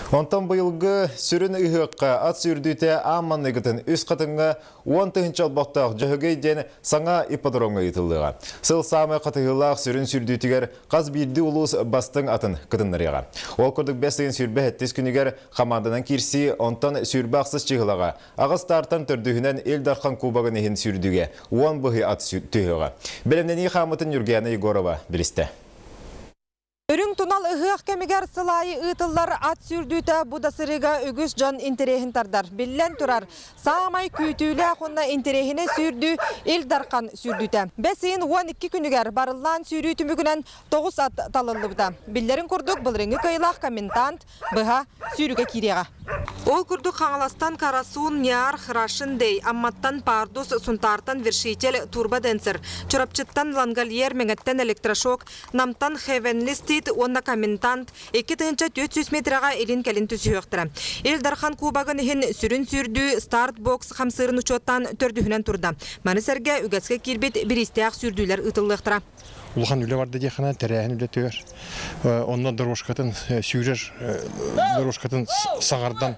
Онтон быйылгы сүрүн ыһыахха ат сүүрдүүтэ аан маҥнайгытын Үс Хатыҥҥа 10 000 олбохтоох Дьөһөгөй диэн саҥа ипподромҥа ыытыллыаҕа. Сыл саамай хатыһыылаах сүрүн сүүрдүүтүгэр хас биирдии улуус бастыҥ атын кытыннарыаҕа. Ол курдук бэс ыйын 27 күнүгэр хамаанданан киирсии, онтон 28 чыһылаҕа аҕыс таартан төрдүһүнэн Ил Дархан Кубогын иһин сүүрдүүгэ 10 быһый ат түһүөҕэ. Бэлэмнэнии хааммытын Ньургуяна Егорова билистэ. Үрүҥ тунал ыһыах кэмигэр сыл аайы ыытыллар ат сүүрдүүтэ бу да сырыыга үгүс дьон интэриэһин тардар. Биллэн турар, саамай күүтүүлээх уонна интэриэһинэй сүүрдүү Ил Дархан сүүрдүүтэ. Бэс ыйын 12 күнүгэр барыллаан сүүрүү түмүгүнэн тоҕус ат талыллыбыта. Биллэрин курдук, былырыыҥҥы кыайыылаах комендант быһа сүүрүүгэ киириэҕэ. Ол курдук Хаҥаластан Карасун, Ниарх, Russian Day, Амматтан Пардус, Сунтаартан Вершитель, Турбо Денсер, Чурапчыттан Лангольер, Мэҥэттэн Электрошок, Намтан Heavenly State уонна Коментант 2400 метрэҕэ илин-кэлин түсүһүөхтэрэ. Ил Дархан Кубогын иһин сүрүн сүүрдүү старт-бокс хамсыырын учуоттаан төрдүһүнэн турда. Маны сэргэ үгэскэ киирбит бириистээх сүүрдүүлэр ыытыллыахтара. Улахан үлэ барда диэххинэ, тэрээһин үлэтигэр онно дорожкатын сүүрэр дорожкатын саҥардан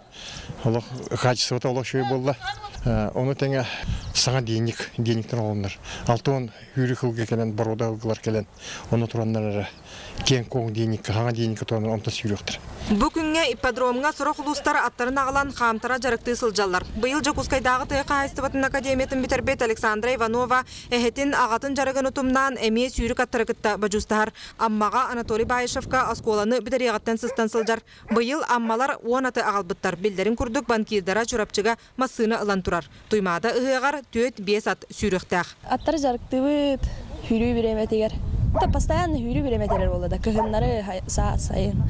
олох качествота олох үчүгэй буолла. Ону тэҥэ саҥа денег денегтэн олоннор. 60 үүрүк ылга кэлэн боруода ылгылар кэлэн ону тураннар эрэ киэҥ-куоҥ денегка хаҥа денегка тураннар онтон сүүрүөхтэрэ. Бу күҥҥэ ипподромҥа сорох улуустар аттарын аҕалан хаамтара дьарыктыы сылдьаллар. Быйыл Дьокуускайдааҕы тыа хаһаайыстыбатын академиятын бүтэрбит Александра Иванова Эһэтин, аҕатын дьарыгын утумнаан, эмиэ сүүрүк аттары кытта бодьуустаһар. Аммаҕа Анатолий Баишевка оскуоланы бүтэриэҕиттэн сыстан сылдьар. Быйыл аммалар 10 аты аҕалбыттар. Биллэрин курдук, банкирдара Чурапчыга массыына ылан турар. Туймаада ыһыаҕар түөрт-биэс ат сүүрүөхтээх. Аттары дьарыктыыбыт сүүрүү бириэмэтигэр. Это постоянно сүүрүү бириэмэтигэр буолла да кыһыннары саас сайын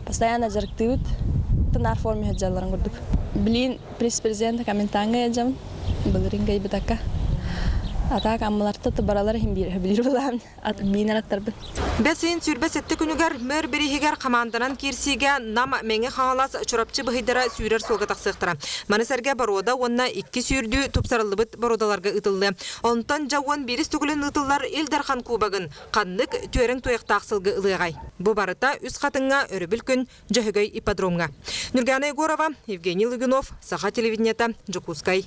постоянно дьарыктыыбыт. Тынаар форме сылдьалларын курдук. Блин, Пресс-президент комментаҥҥа ыалдьабын. Былырыын кыайбытакка. А так аммаларта баралар иһин биир билир былаан миинэр аттарбын. Бэс ыйын 27 күнүгэр мэр бирииһигэр хамаанданан киирсиигэ Нам, Мэҥэ Хаҥалас, Чурапчы быһыйдара сүүрэр суолга тахсыахтара. Маны сэргэ боруода уонна икки сүүрдүү тупсарыллыбыт боруодаларга ыытыллыа. Онтон дьэ 11 төгүлүн ыытыллар Ил Дархан Кубогын ханнык түөрэҥ туйахтаах сылгы ылыаҕай? Бу барыта Үс Хатыҥҥа өрөбүл күн Дьөһөгөй ипподромҥа. Нюргана Егорова, Евгений Лугинов, Саха телевидениета, Дьокуускай.